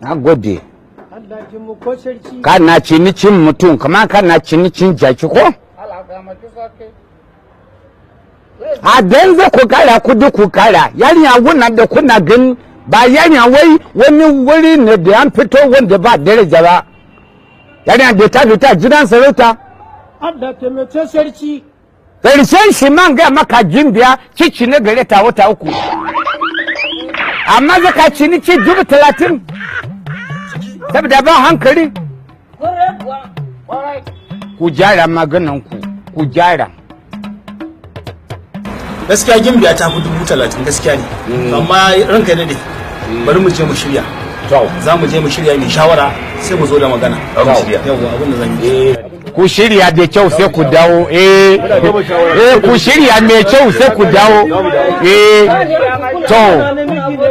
Na gode. Allah taimako sarki. Kana cinikin mutum kamar kana cinikin jaki ko? A dan za ku kara kudi ku kara yarinya wannan da kuna gani ba yarinya wai wani wuri ne da an fito wanda ba daraja ba. Yarinya da ta fita gidan sarauta. Allah taimake sarki. Karshen shi man gaya maka gimbiya cici ne gare ta wata 3. Amma zaka ciniki 30,000 saboda ba hankali. Ku gyara maganan ku, ku gyara. Gaskiya gimbiya ta fi 30,000 gaskiya ne. Amma ranka ya dade, bari mu je mu shirya. Za mu je mu shirya mai shawara sai mu zo da magana. Yawwa, abin da zan yi. Ku shirya da kyau sai ku dawo. Eh, eh, ku shirya mai kyau sai ku dawo. Eh, to,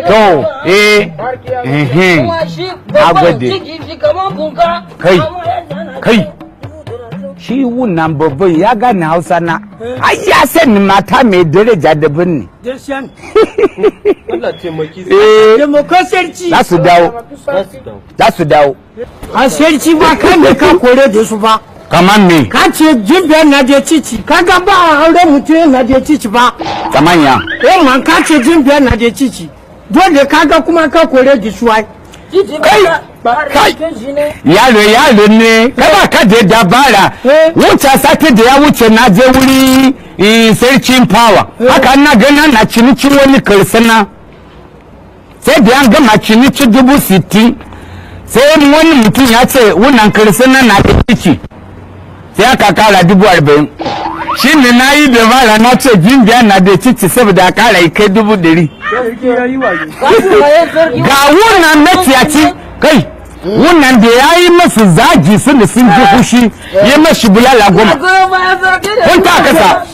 to, eh, mhm. Na gode. Kai, kai. Shi wannan babban ya gane Hausa na. Ai ya sani mata mai daraja daban ne. Gaskiya ne. Allah taimaki. Eh, Taimako sarki. za su dawo. Za su dawo. A sarki ba kai ne ka kore da su ba. Kamar me? Ka ce gimbiya na da cici. Kaga ba a aure mutum na da cici ba. Kamar ya? Eh man, ka ce gimbiya na da cici. Dole kaga kuma ka kore da su ai. Kai, kai, yaro yaro ne, kada ka je dabara. Wuce sati da ya wuce na je wuri sarkin power. Haka na gana na ciniki wani karsana. Sai da an gama ciniki 60,000. Sai wani mutum ya ce wannan karsana na da ciki. Sai aka kara 40,000. Shi ne na yi dabara na ce gimbiya na da ciki saboda a kara kai 100,000. Ga wannan maciyaci kai, wannan da ya yi masu zagi sun da sun ji fushi ya mashi bulala 10. Kun ta kasa.